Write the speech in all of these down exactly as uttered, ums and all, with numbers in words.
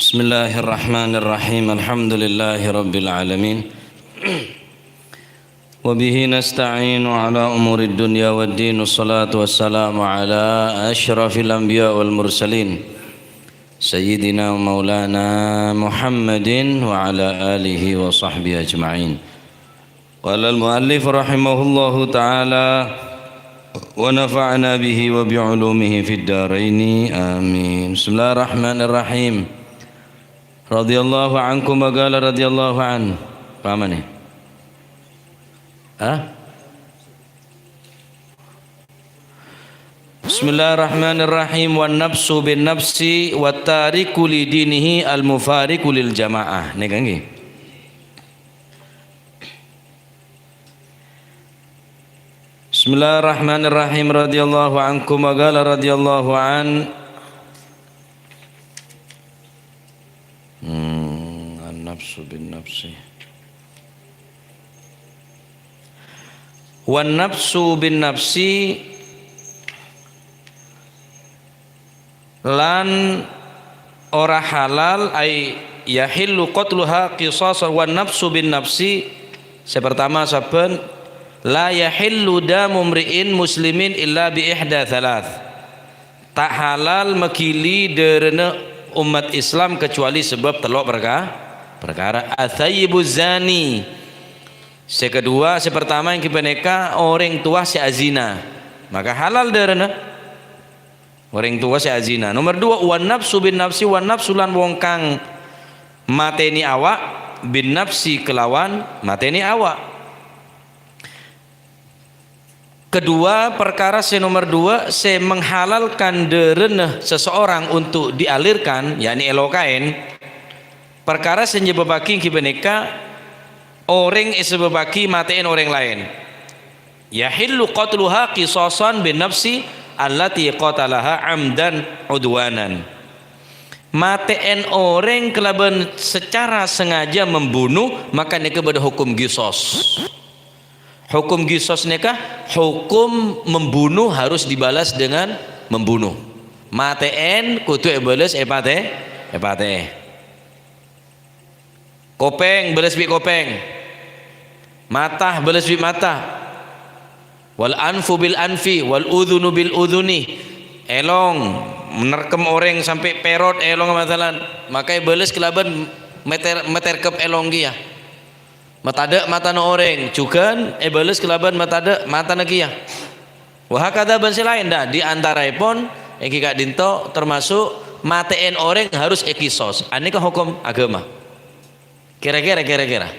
Bismillahirrahmanirrahim. Alhamdulillahirabbil alamin. Wa bihi nasta'inu ala umurid dunya waddin. Wassalatu wassalamu ala asyrafil anbiya wal mursalin, Sayyidina wa Maulana Muhammadin wa ala alihi wa sahbihi ajma'in. Qala al-muallif rahimahullahu ta'ala, wa nafa'na bihi wa bi ulumihi fid daraini. Amin. Bismillahirrahmanirrahim. Radhiyallahu ankum wa qala radhiyallahu an. Paham ni? Hah? Bismillahirrahmanirrahim. Wan nafsu bin nafsi wa tariku li dinihi al mufariqu lil jamaah. Nèka ngghi. Bismillahirrahmanirrahim. Radhiyallahu ankum wa qala radhiyallahu an. Hmm, an-nafsu bin nafsi. Wan nafsu bin nafsi, lan ora halal, ay yahillu qatluha qisasan, wan nafsu bin nafsi, sè pertama sabbhân, la yahillu damu mri'in muslimin illa bi ihda thalath. Ta' halal magili dârâna ommat Islam kecuali sebab tello' parka-, parkara. Atsayyibu zani. Sè kedua, sè pertama èngghi panèka orèng towa sè azina. Maka halal dârâna. Orèng towa sè azina. Nomor dua, wan nafsu bin nafsi, wan nafsu lan wong kang matènè awa', bin nafsi kelawan matènè awa'. Kedua, perkara sè nomor dua sè menghalalkan dârâna seseorang untuk dialirkan, yakni èlokaèn, perkara sè nyebâbbhâghi èngghi panèka orèng èsabâbbhâghi matè'èn orèng laèn. Yahillu qatluha qisasan bin nafsi allati qatalaha amdan udwanan. Matè'èn orèng kalabân secara sengaja membunuh, maka nèka bâdâ hokom qisos. Hokom qisos nèka hokom membunuh harus dibalas dengan membunuh. Matè'èn kodhu èbâles èpatè-, èpatè'è. Kopèng bâles bi' kopèng. Mata bâles bi' mata. Wal anfu bil anfi, wal udhunu bil udhuni. Èlong, nerkem orèng sampè' pèrot èlong masalan, maka èbâles kalabân meter-, meterkep èlong kèya. Matadâ' matana orèng, jhughân èbâles kalabân matadâ' matana kèya. Wa hakadha bân sè laèn, nah, di antaraèpon èngghi ka'dinto termasuk matè'èn orèng harus èqisos. Anèka hokom aghâma. Kèra-kèra, kèra-kèra.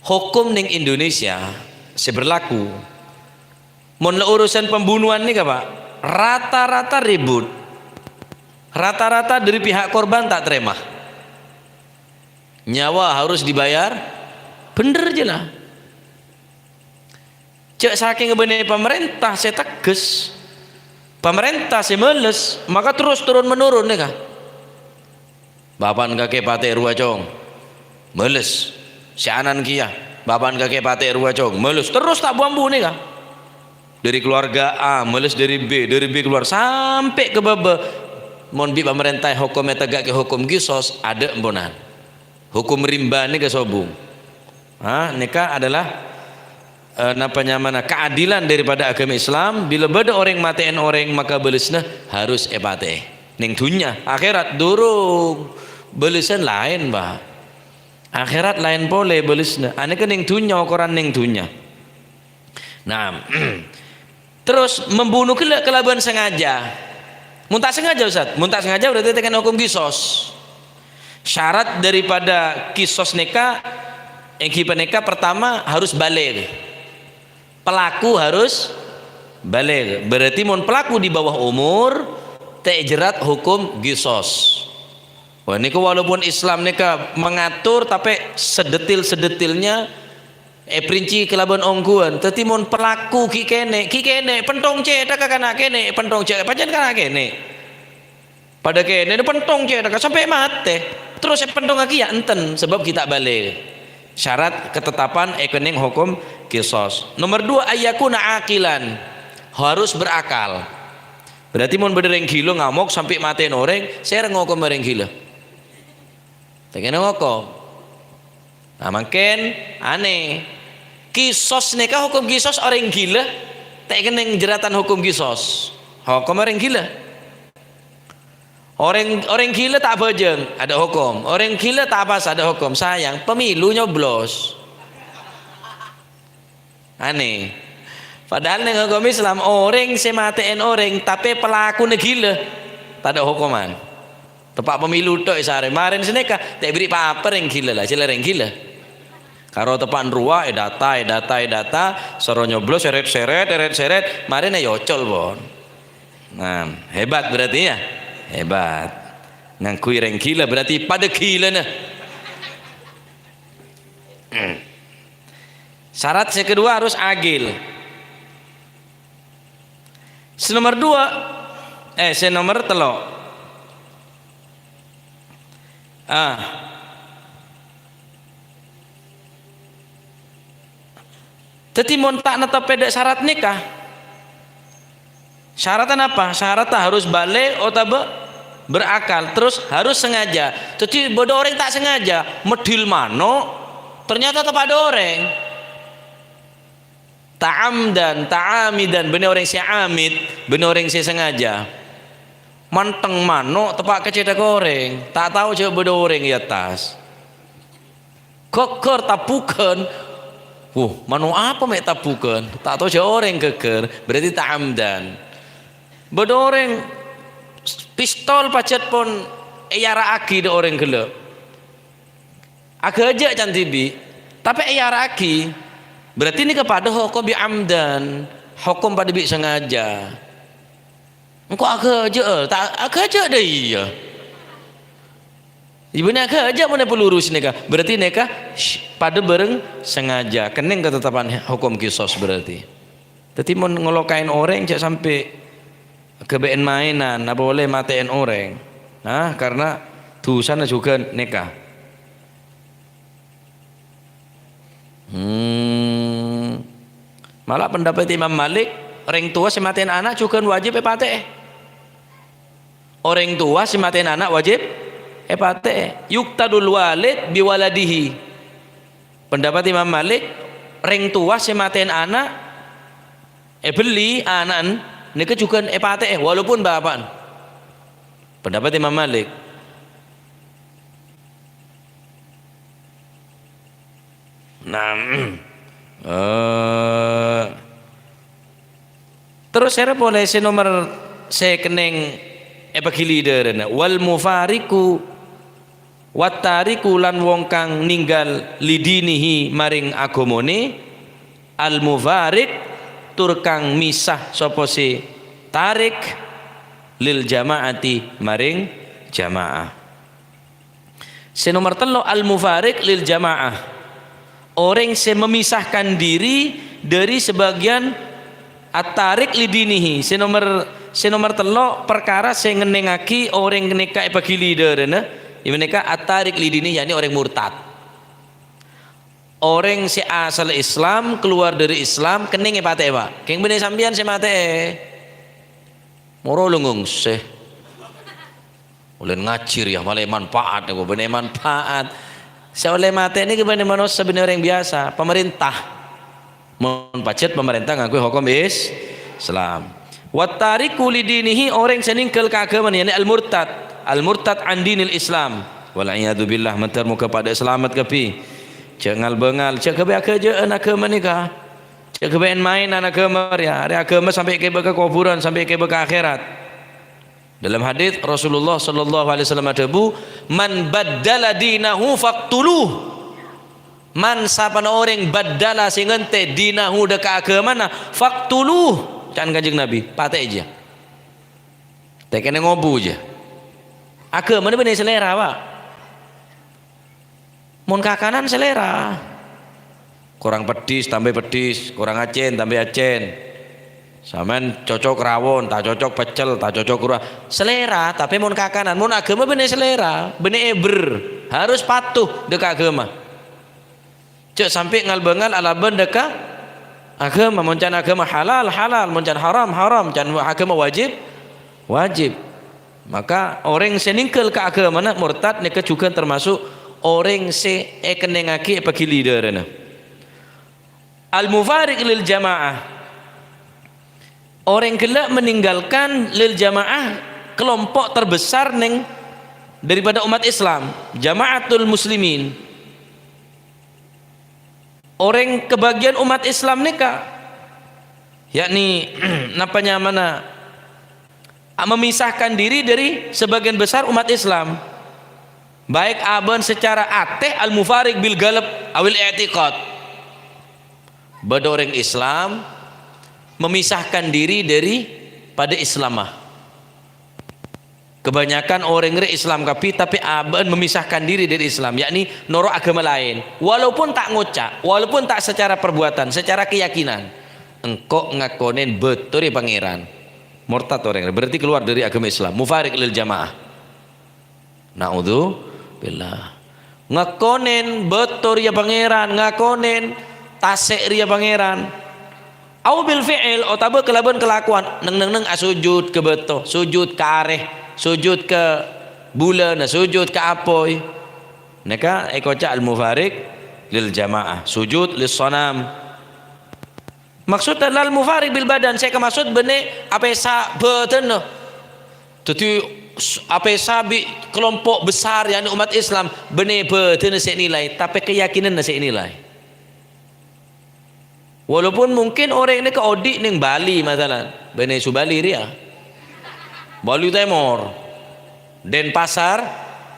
Hokom neng Indonesia sè berlaku, mon la urusan pembunuhan nèka, Pak, rata-rata ribut. Rata-rata dâri pihak korban ta' tarèma. Nyawa harus dibayar, bhender jâ la. Jhâ' sakèng bânnè pamarènta sè tegghes, pamarènta sè males, maka terros toron-menoron nèka. Bapa'na kakè patè' rowa, Cong. Males. Sè ana'na kèya, bapa'na kakè patè' rowa, Cong. Males. Terros ta' bu-ambu nèka. Dâri keluarga A, males dâri B, dâri B keluar, sampè' ka bâbâ. Mon bi' pamarènta hokom èteggâ'aghi hokom qisos, adâ' emponan. Hokom rimba nèka sobung. Ha, nèka adalah, eh, napa nyamana, keadilan daripada agama Islam. Bilâ bâdâ orèng matè'èn orèng, maka bâlessâna harus èpatè'è. Neng dhunnya, akhèrat durung. Bâlessâna laèn, Pak. Akhèrat laèn polè bâlessâna. Anèka neng dhunnya, okoran neng dhunnya. Nah, terros membunuh ghellâ' kalabân sengaja. Mon ta' sengaja, Ustaz? Mon ta' sengaja berarti ta' kènè' hokom qisos. Syarat daripada qisos nèka, èngghi panèka pertama harus baligh. Pelaku harus baligh. Berarti mon pelaku di bawah umur, ta' èjerat hokom qisos. Wah, nèka walaupun Islam nèka mengatur, tapè sedetil-sedetilnya èperinci kalabân ongghuwân. Dhâddhi mon pelaku ghi' kènè', ghi' kènè', pentong cèthagghâ kana' kènè', pentong cè-, pancèn kana' kènè'. Padâ kènè' pentong cèthagghâ sampè' matè. Terros èpentongaghiyâ enten, sabâb ghi' ta' baligh. Syarat ketetapan èkennèng hokom qisos. Nomor dua, ayyakuna aqilan. Harus berakal. Berarti mon bâdâ rèng ghilâ ngamok sampè' matè'èn orèng, sèra ngokomma rèng ghilâ? Ta' kènè ngokom. Nah, mangkèn anèh. Kisos nèka hokom kisos orèng ghilâ, ta' kennèng jhârâtan hokom kisos. Hokomma orèng ghilâ. Orèng, orèng ghilâ ta' abhâjâng, adâ' hokom. Orèng ghilâ ta' apowasa, adâ' hokom. Sayang, pemilu nyoblos. Anèh. Padahal neng hokom Islam, orèng sè matè'èn orèng, tapè pelakona ghilâ, tadâ' hokoman. Teppa' pemilu tok èsarè. Marèn sanèka, ta' èberri' pa-apa rèng ghilâ la, jhâ' la rèng ghilâ. Karo teppa' rowa, èdata, èdata, èdata, soro nyoblos, sèrèt-sèrèt, sèrèt-sèrèt, marèn èyocol, pon. Nah, hebat berarti ya? Hebat. Ngangghuy rèng ghilâ, berarti padâ ghilâna. Syarat sè kedua harus adil. Sè nomer dua, eh, sè nomer tello'. Ah. Dhâddhi mon ta' nettep dâ' syarat nèka, syaratnya apa? Syaratnya harus baligh otabâ berakal, terus harus sengaja. Dhâddhi bâdâ orèng ta' sengaja, meddhil mano', ternyata teppa' adâ orèng. Ta'amdan, ta'amidan, bânnè orèng sè amit, bânnè orèng sè sengaja. Manteng mano' teppa' ka cèthagghâ orèng, ta' tao jhâ' bâdâ orèng è attas. Ghâgghâr tabbhughân. Wuh, mano' apa mè' tabbhughân? Ta' tao jhâ' orèng ghâgghâr, berarti ta'amdan. Bâdâ orèng pistol pajhât pon èyara'aghi dâ' orèng ghellâ'. Aghâjâ' can dhibi', tapè èyara'aghi. Berarti nèka padâ hokom bi' amdan, hokom padâ bi' sengaja. Engko' aghâjâ'â, ta' aghâjâ' dâ' iyâ. Ibu nèka aghâjâ' mon èpalurus nèka. Berarti nèka, sh-, padâ bhâreng sengaja. Kennèng katettapan hokom kisos berarti. Dhâddhi mon ngolokaèn orèng jhâ' sampè' ghâbâyân maènan, apa polè matè'èn orèng. Nah, karena dusana jhughân nèka. Hmm. Mala pendapat Imam Malik, orèng towa sè matè'èn ana' jhughân wajib èpatè'è. Orèng towa sè matè'èn ana' wajib èpatè'è. Yuqtadul walid bi waladihi. Pendapat Imam Malik, orèng towa sè matè'èn ana', èbelli ana'en, nèka jhughân èpatè'è, walaupun bapa'en. Pendapat Imam Malik. Nah, eh, terros sèra polè sè nomer sè kennèng èpaghili dârâna. Wal mufariqu, wat tariku lan wong kang ninggal lidinihi maring aghâmanè, al mufariq tur kang misah sapa sè tarik lil jama'ati maring jamaah. Sè nomer tello', al-mufariq lil jamaah. Orèng sè memisahkan diri dâri sebagian at-tariq li dinihi. Sè nomer, sè nomer tello', parkara sè ngennèngaghi orèng nèka èpaghili dârâna, yâ nèka at-tariq li dinihi, yakni orèng murtad. Orèng sè asal Islam, keluar dari Islam, kennèng èpatè'è, Pak. Kèng bânnè sampèyan sè matè'è. Moro lu ngongse. Ulèn ngajhi rèya, malè manfaat, nèko bânnè manfaat. Sè ollè matè nèko bânnè manossa, bânnè orèng biyasa, pamarènta. Mon pajhât pamarènta ngangghuy hokom Is-, Islam. Wat tariku li dinihi, orèng sè nèngghâl ka aghâmana, yakni al-murtad. Al-murtad an dinil Islam. Wal iyadzu billah, mandhâr moghâ padâ salamet kabbhi. Jhâ' ngal-bângal, jhâ' kabbhi aghâjâ'ân aghâma nèka. Jhâ' kabbhi maènan aghâma rèya. Arè aghâma sampè' kèbâ ka kobhurân, sampè' kèbâ ka akhèrat. Dalam hadits Rasulullah sallallahu alaihi wasallam adhâbu, "Man baddala dinahu faqtuluh." Man sapana orèng baddala sè ngantè dinahu dâ' ka aghâmana, faqtuluh. Ca'na Kanjeng Nabi, patè'è jiyâ. Ta' kènè ngobu jiyâ. Aghâmana bânnè salèra, Pak. Mon kakanan salèra. Korang peddhis, tambâi peddhis, korang acèn, tambâi acèn. Sampèyan cocok rawon, ta' cocok peccel, ta' cocok ura-, salèra, tapè mon kakanan, mon aghâma bânnè salèra, bânnè èbher, harus patuh dâ' ka aghâma. Jhâ' sampè' ngal-bângal alabân dâ' ka aghâma, mon can aghâma halal, halal, mon can haram, haram, can aghâma wajib, Wajib. Maka orèng sè nèngghâl ka aghâmana, murtad, nèka jhughân termasuk orèng sè èkennèngaghi èpagili dârâna. Al-mufariq lil jamaah. Orèng ghellâ' meninggalkan lil jamaah, kelompok terbesar neng daripada umat Islam, jamaatul muslimin. Orèng kabâgiyân umat Islam nèka, yakni, napa nyamana, memisahkan diri dari sebagian besar umat Islam, baik abâ'na secara atè, al-mufariq bil qalb awil i'tiqad. Bâdâ orèng Islam memisahkan diri daripada Islamma. Kebanyakan orèng rè Islam kabbhi, tapè abâ'na memisahkan diri dari Islam, yakni noro' aghâma laèn. Walaupun ta' ngoca', walaupun ta' secara perbuatan, secara keyakinan, engko' ngakonè bâto rè Pangèran. Murtad orèng rè, berarti keluar dari agama Islam, mufariq lil jamaah. Naudzubillah. Ngakonè bâto rèya Pangèran, ngakonè tasè' rèya Pangèran. Au bil fi'il, otabâ kalabân kalakowan, neng-neng asojud ka bâto, sojud ka arè, sojud ka bulân, sojud ka apoy. Nèka èkoca' al-mufariq lil jamaah, sojud lis sanam. Maksodda lal mufariq bil badan, sè èkamaksod bânnè apèsa bâdânna. Dhâddhi, s-, apèsa bi' kelompok besar, yakni umat Islam, bânnè bâdânna sè nilai, tapè keyakinanna sè nilai. Walaupun mungkin orèng nèka odi' neng Bali, masalan, bânnè Subali rèya. Bali Timur, Denpasar,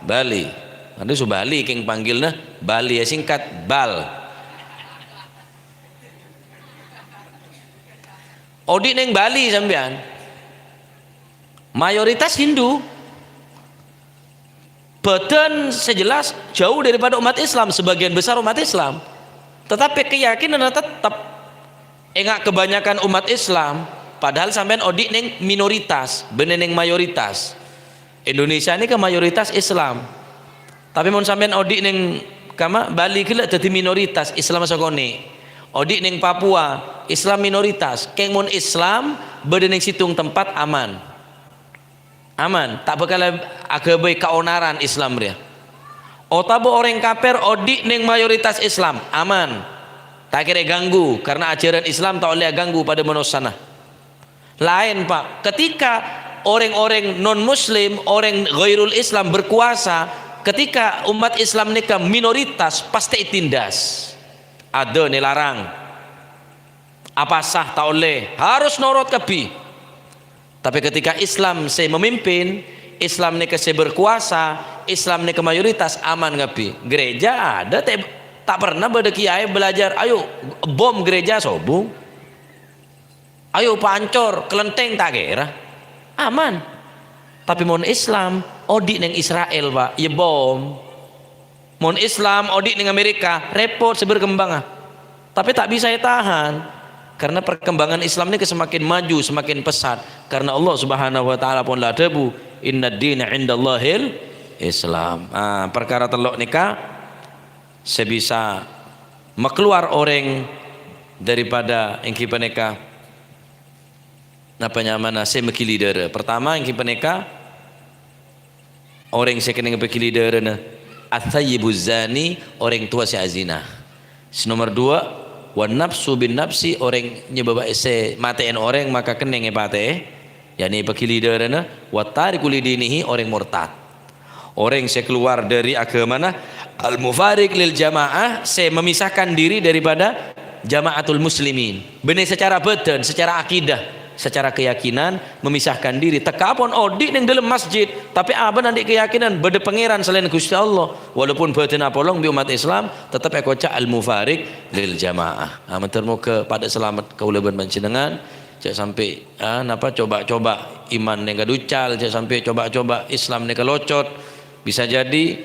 Bali. Nanti Subali kèng panggilna Bali, ya, singkat, Bal. Odi' neng Bali sampèyan. Mayoritas Hindu. Bâdân sè jelas jauh daripada umat Islam, sebagian besar umat Islam. Tetapi keyakinanna tettep enga' kebanyakan umat Islam, padahal sampèyan odi' neng minoritas, bânnè neng mayoritas. Indonesia nèka mayoritas Islam. Tapè mon sampèyan odi' neng kama Bali ghellâ' dhâddhi minoritas Islam sakonè'. Odi' neng Papua, Islam minoritas. Kèng mon Islam bâdâ neng sèttong tempat aman. Aman, ta' bhâkal aghâbây kaonaran Islam rèya. Otabâ orèng kapèr odi' neng mayoritas Islam, aman. Ta' kèra èghânggu, karna ajhârân Islam ta' ollè aghânggu padâ manossana. Laèn, Pak. Ketika orèng-orèng non-Muslim, orèng ghairul Islam berkuasa, ketika umat Islam nèka minoritas, pastè ètindas. Adân èlarang. Apasa ta' ollè, harus norot kabbhi. Tapè ketika Islam sè memimpin, Islam nèka sè berkuasa, Islam nèka mayoritas, aman kabbhi. Gereja adâ, te-, ta' pernah bâdâ kiyaè belajar, "Ayo, bom gereja sobung." Ayo, pancor, kelenteng, ta' kèra. Aman. Tapè mon Islam, odi' neng Israel, Pak, ya bom. Mon Islam, odi' neng Amerika, repot sè berkembang, ah. Tapè ta' bisa ètahan. Karena perkembangan Islam nèka semakin maju, semakin pesat. Karena Allah Subhanahu wa Ta'ala pon la adhâbu, "Innad dina 'indallahil Islam." Ah, parkara tello' nèka sè bisa makalowar orèng daripada èngghi panèka, napa nyamana, sè magili dârâ. Pertama, èngghi panèka orèng sè kennèng èpagili dârâna, ats-tsayyibuz zani, orèng towa sè azina. Sè nomer duwâ', wan nafsu bin nafsi, orèng nyabâbâ sè matè'èn orèng maka kennèng èpatè'è. Yakni èpagili dârâna, wat tariku li dinihi, orèng mortad. Orèng sè kalowar dâri aghâmana, al-mufariq lil jamaah, sè memisahkan diri daripada jamaatul muslimin. Bânnè secara bâdân, secara akidah, secara keyakinan, memisahkan diri. Tekka pon odi' neng dâlem masjid, tapè abâ'na andi' keyakinan bâdâ Pangèran salaèn Ghustè Allah. Walaupun bâdânna apolong bi' umat Islam, tettep èkoca' al-mufariq lil jamaah. Ah, mandhâr moghâ padâ salamet kaulâ bân panjhennengngan. Jhâ' sampè', ah, napa, coba-coba iman nèka ducal, jhâ' sampè' coba-coba Islam nèka locot. Bisa jadi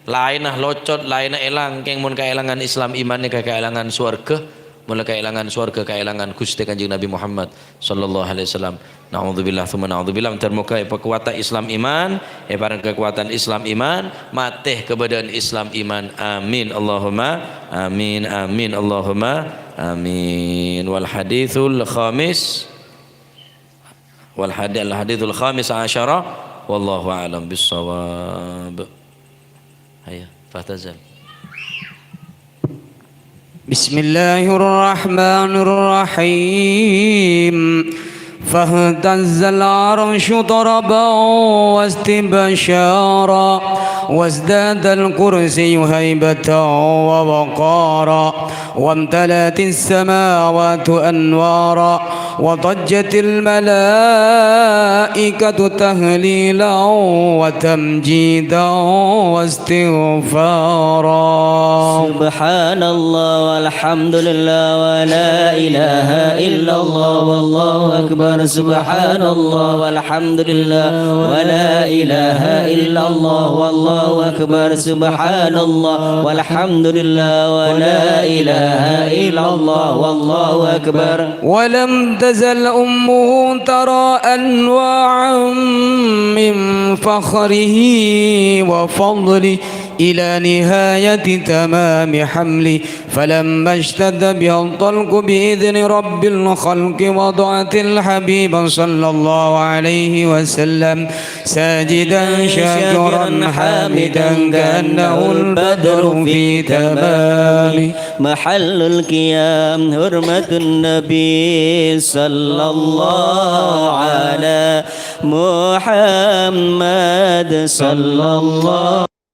laènna locot, laènna èlang, kèng mon kaèlangan Islam, iman nèka kaèlangan sowarghâ. Mon la kaèlangan sowarghâ, kaèlangan Ghustè Kanjeng Nabi Muhammad sallallahu alaihi wasallam. Na'udzubillah, tsumma na'udzubillah. Mandhâr moghâ èpakowata Islam iman, èparèng kakowadhân Islam iman, matè kabâdâ'ân Islam iman. Amin. Allahumma amin, amin. Allahumma amin. Wal haditsul khamis. Wal hadi-, al haditsul khamis asyara, wallahu a'lam bissawab. Ayo, fahtazal. بسم الله الرحمن الرحيم. فاهتز العرش طربا واستبشارا، وازداد الكرسي هيبة ووقارا، وامتلأت السماوات أنوارا، وضجت الملائكة تهليلا وتمجيدا واستغفارا. سبحان الله والحمد لله ولا إله إلا الله والله أكبر. سبحان الله والحمد لله ولا إله إلا الله والله أكبر. سبحان الله والحمد لله ولا إله إلا الله والله أكبر. ولم تزل أمه ترى أنواعا من فخره وفضله إلى نهاية تمام حمله، فلما اشتد بها الطلق بإذن رب الخلق وضعت الحبيب صلى الله عليه وسلم ساجدا شاكرا حامدا كأنه البدر في تمام. محل القيام حرمة النبي صلى الله على محمد صلى الله